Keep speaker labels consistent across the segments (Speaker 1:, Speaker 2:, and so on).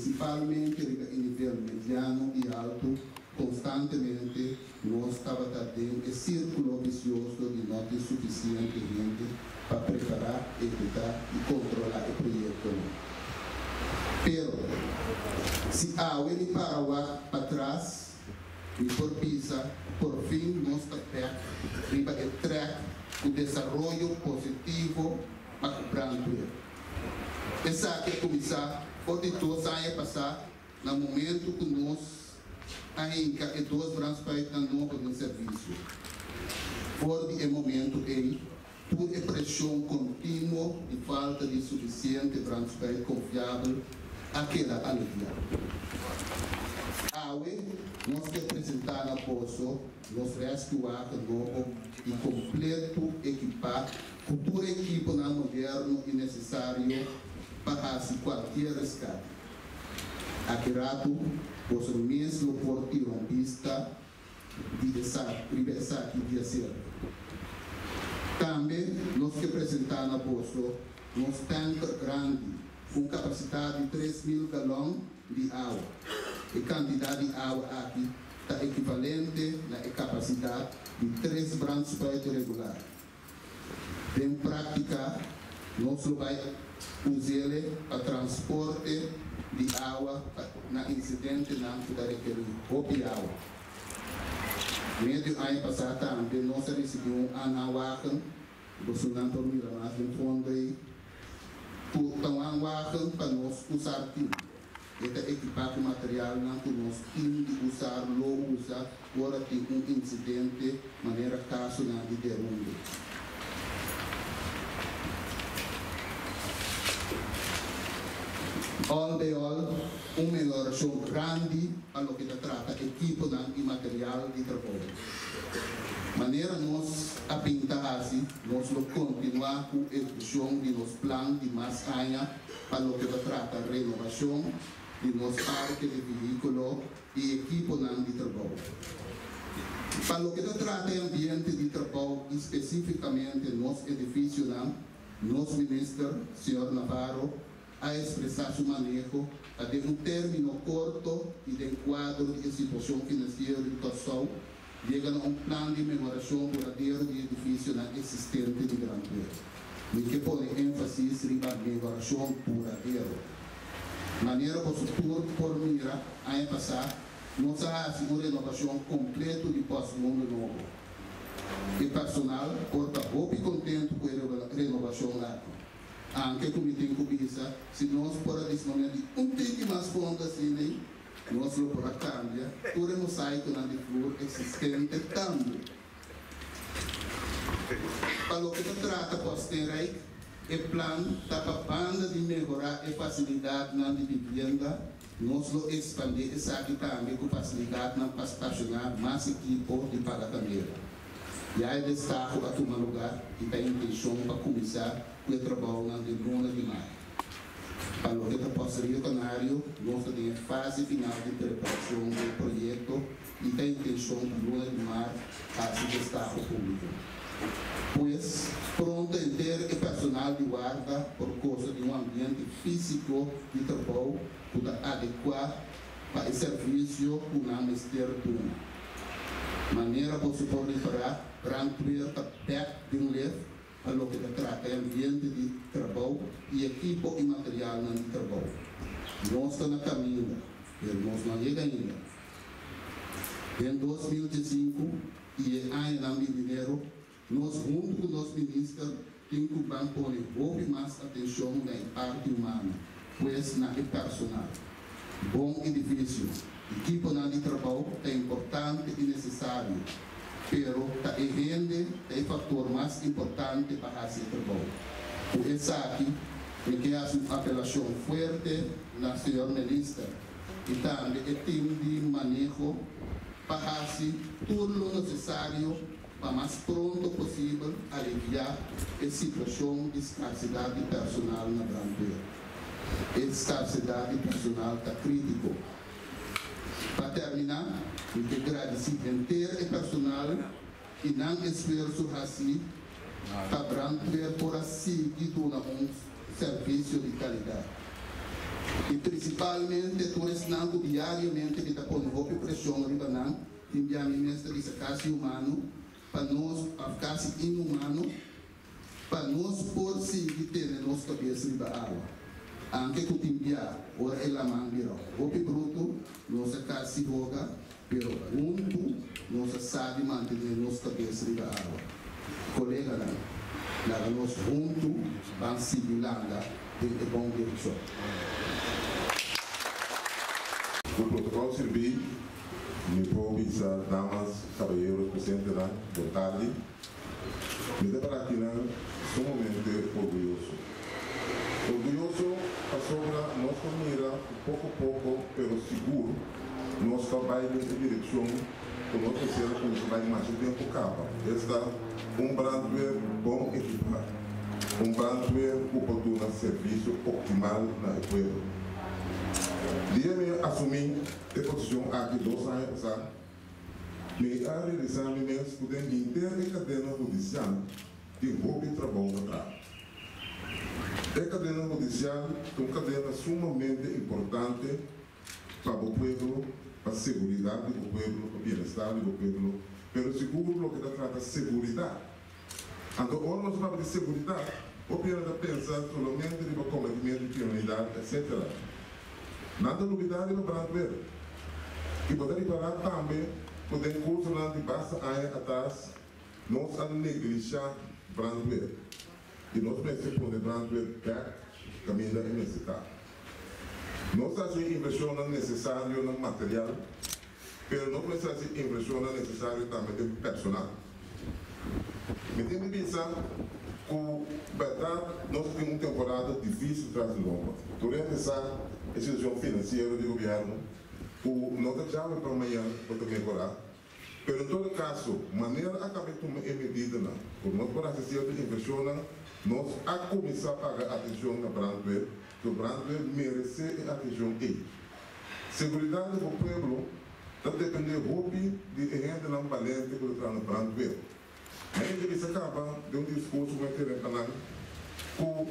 Speaker 1: Prinsipalmente riba e nivel mediano i altu, konstantemente nos tabata den e sírkulo bisioso di no tin sufisiente hende pa prepará, ehekutá i kontrolá e proyektonan. Pero, si awe mi para wak patras, mi por bisa porfin nos ta bèk riba e trèk ku desaroyo positivo pa ku brandweer. Esaki a kuminsá for di dos aña pasá na momentu ku nos a hinka e dos brandspuitnan nobo den servisio. For di e momentu ei, tur e preshon kontinuo di falta di sufisiente brandspuit konfiabel a keda aliviá. Awe nos ke presentá na boso nos rèskiuwagen nobo i kompletu ekipá ku tur ekiponan moderno i nesesario pa hasi kualkier reskate. Aki ratu boso mes lo por tira un bista di esaki riba esaki di aserka. Tambe nos ke presentá na boso nos tanker grandi ku un kapasitat di 3000 galòn di awa. E kantidat di awa aki ta ekivalente na e kapasidat di tres brandspuit regular. Den práktika, nos lo bai us'ele pa transporte di awa pa na insidentenan ku ta rekerí hopi awa. Medio aña pasá tambe nos a risibí un aanhangwagen, bosonan por mira mas den fondo ei, ku ta un aanwagen pa nos usar tin. E ta ekipá ku materialnan ku nos tin di usar lo usa ora tin un insidente manera kasonan di derumbe. Òl bij òl, un mehorashon grandi pa loke ta trata ekiponan i material di trabou. Manera nos a bin ta hasi, nos lo kontinuá ku ehekushon di nos plan di mas aña pa loke ta trata renobashon di nos parke di vehíkulo i ekiponan di trabou. Pa loke ta trata e ambiente di trabou i spesífikamente nos edifisionan, nos Minister, señor Navarro, a ekspresá su maneho pa den un término korto i den kuadro di e situashon finansiero di Kòrsou yega na un plan di mehorashon duradero di edifisionan eksistente di brandweer. Mi ke pone énfasis riba mehorashon duradero. Manera boso tur por mira, aña pasá nos a hasi un renobashon kompleto di Pòst Mundu Nobo. E personal por ta hopi kontentu ku e renobashon aki. Anke ku mi tin ku bisa, si nos por a disponé di un tiki mas fondo asina ei, Nos lo por a cambia tur e mosaiconan di flur existente tambe. Pa loke ta trata Postenrijk, e plan ta pa banda di mehora e facilidadnan di bibienda, nos lo expande esaki tambe cu facilidadnan pa staciona mas ekipo di paga candela. Ya e destaho a tuma lugar y ta intencion pa cuminsa cu e trabounan den luna di mayo. Pa loke ta Post Rio Canario, nos ta den e fase final di preparashon di e proyekto i ta intenshon pa luna di mart hasi destaho públiko. Pues, pronto henter e personal di warda por gosa di un ambiente físiko di trabou ku ta adekuá pa e servisio ku nan mester duna. Manera boso por ripará, brandweer ta bèk den lef pa loke ta trata e ambiente di trabou i ekipo i materialnan di trabou. Nos ta na kaminda, pero nos no a yega ainda. Den 2015 i e añanan binidero, nos huntu ku nos minister tin ku ban pone hopi mas atenshon na e parti humano, pues na e personal. Bon edifisio, ekiponan di trabou ta importante i nesesario, pero ta e hende ta e faktor mas importante pa hasi e trabou. Ku esaki mi ke hasi un apelashon fuerte na señor Minister i tambe e tim di maneho pa hasi tur lo nesesario pa mas pronto posibel aliviá e situashon di skarsidat di personal na brandweer. E skarsedat di personal ta krítiko. Pa terminá, mi ke gradisí henter e personal i nan esfuerso hasí pa brandweer por a sigui duna un servisio di kalidat. I prinsipalmente tur esnan ku diariamente mi ta pone hopi preshon riba nan, tin bia mi mes ta bisa kasi humano pa nos, òf kasi inhumano, pa nos por sigui tene nos kabes riba awa. Anke ku tin bia ora e laman bira hopi brutu, nos a kasi hoga, pero huntu nos a sa di mantené nos kabes riba awa. Koleganan, laga nos huntu ban sigui landa den e bon direkshon.
Speaker 2: Ku protokòl sirbí, mi por bisa damas, kabayeros presentenan, bon tardi. Mi ta para akinan sumamente orguyoso. Orguyoso pasobra nos ta mira ku poko poko pero sigur nos ta bai den e direkshon ku nos mester a kuminsá bai masha tempu kaba, esta un brandweer bon ekipá, un brandweer ku por duna servisio optimal na e pueblo. Dia mi a asumí e posishon aki dos aña pasá, Mi a realisá mi mes ku den henter e kadena hudisial tin hopi trabou pa traha. E kadena hudisial ta un kadena sumamente importante pa bo pueblo, pa seguridat di bo pueblo, pa bienestar di bo pueblo, pero sigur loke ta trata seguridat. Anto ora nos papia di seguridat, hopi hende ta pensa solamente riba kometimentu di kriminalidat etsetera. Nan ta lubidá riba brandweer. I bo ta ripará tambe ku den kursonan di basta aña atras nos a neglishá brandweer i nos mester pone brandweer bèk kaminda e mester ta. Nos ta hasi e invershonnan nesesario na material, pero nos mester hasi invershonnan nesesario tambe den personal. Mi tin di bisa ku bèrdat nos tin un temporada difísil tras di lomba. Tur hende sa e situashon finansiero di gobièrnu ku no ta djawe pa mañan bo ta mehorá. Pero en todo kaso, manera a kaba di tuma e medidanan ku nos por hasi sierto invershonnan, nos a kuminsá paga atenshon na brandweer, ku brandweer meresé e atenshon ei. Seguridat di bo pueblo ta dependé hopi di e hendenan balente ku ta traha na brandweer. Mi a entrevista kaba den un diskurso ku mi a tene pa nan ku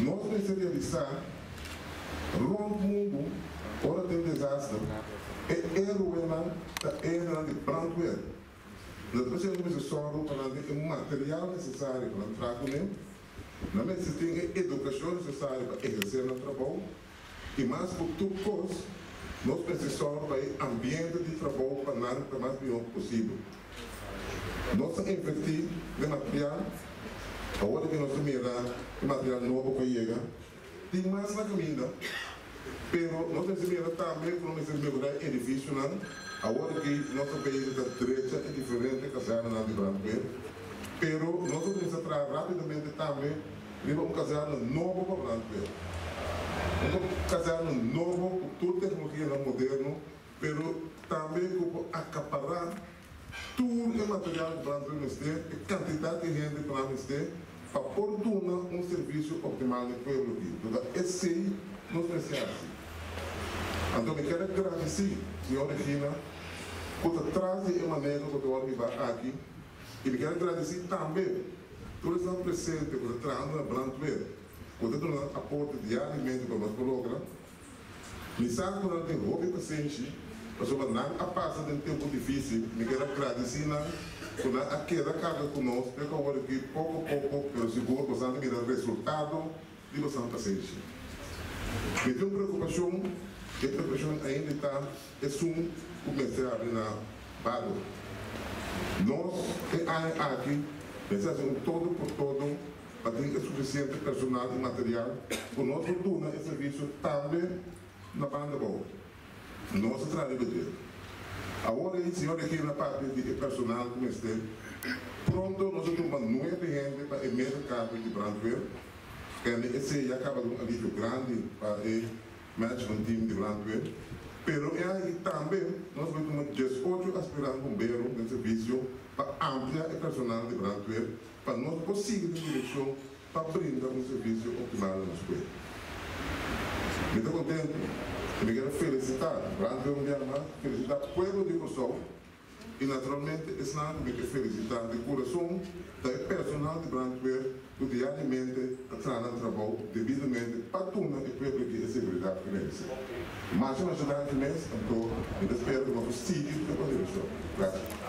Speaker 2: nos mester realisá rònt mundu ora tin desaster e héroenan ta e hendenan di brandweer. Nos ta mester mester sòru pa nan tin e material nesesario pa nan traha kuné, nan mester tin e edukashon nesesario pa ehersé nan trabou. I mas ku tur kos, nos mester sòru pa e ambiente di trabou pa nan ta mas mihó posibel. Nos ta invertí den material, awor di ku nos ta mira e material nobo ku a yega, tin mas na kaminda, pero nos mester mira tambe ku nos mester mehorá e edifisionan, awor di ku nos ta bezig ta drecha e diferente kazèrnanan di brandweer, pero nos ta kuminsá traha rápidamente tambe Riba un kazèrna nobo pa brandweer. Un kazèrna nobo ku tur teknologianan moderno, pero tambe ku por akapará tur e material ku brandweer mester, e kantidat di hende ku nan mester pa por duna un servisio optimal na e pueblo aki. Toda esei nos mester hasi. Anto mi kier a gradisí señor Regina ku ta tras di e maneho ku ta wòrdu hibá aki i mi kier a gradisí tambe Tur esnan presente ku ta trahando na brandweer ku ta duna nan aporte diariamente pa nos por logra. Mi sa ku nan tin hopi pasenshi pasobra nan a pasa den tempu difisil. Mi kier a gradisí nan ku nan a keda karga ku nos te ku awor aki poko poko pero sigur bosan ta mira resultado di bosan pasenshi. Mi tin un preokupashon, e preokupashon ainda ta esun ku mester habri na Bado. Nos e aña aki mester hasi un todo por todo pa tin e sufisiente personal i material ku nos por duna e servisio tambe na banda bou. Nos a traha riba dje. Awor ei señor Regina papia di e personal ku mester. Pronto nos a tuma nuebe hende pa e mesa kargo di brandweer. Kende esei ya kaba di un alivio grandi pa e Management team di brandweer, pero e aña tambe nos bai tuma 18 aspirant bombero den servisio pa amplia e personal di brandweer pa nos por sigui den direkshon pa brinda un servisio optimal na nos pueblo. Mi ta kontentu i mi kier felisitá brandweer un bia mas, felisitá pueblo di Kòrsou. I naturalmente esnan ku mi ke felisitá di kurason ta e personal di brandweer ku diariamente ta traha nan trabou debidamente pa duna e pueblo aki e seguridat ku e meresé. Masha masha danki mes, anto mi ta spera ku nos por sigui ku e kontinuashon. Gracias.